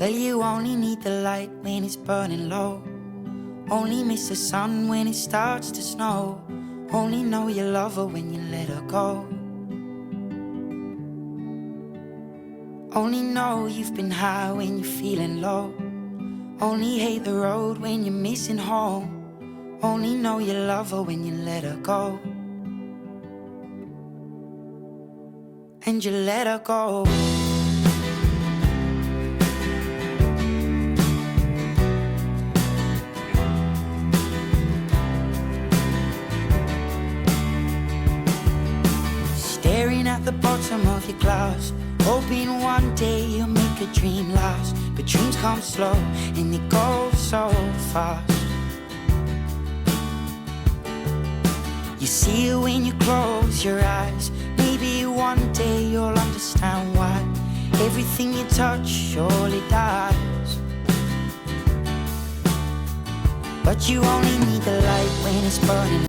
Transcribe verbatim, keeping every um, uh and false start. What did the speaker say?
Well, you only need the light when it's burning low. Only miss the sun when it starts to snow. Only know you love her when you let her go. Only know you've been high when you're feeling low. Only hate the road when you're missing home. Only know you love her when you let her go. And you let her go. Staring at the bottom of your glass, hoping one day you'll make a dream last. But dreams come slow and they go so fast. You see it when you close your eyes. Maybe one day you'll understand why everything you touch surely dies. But you only need the light when it's burning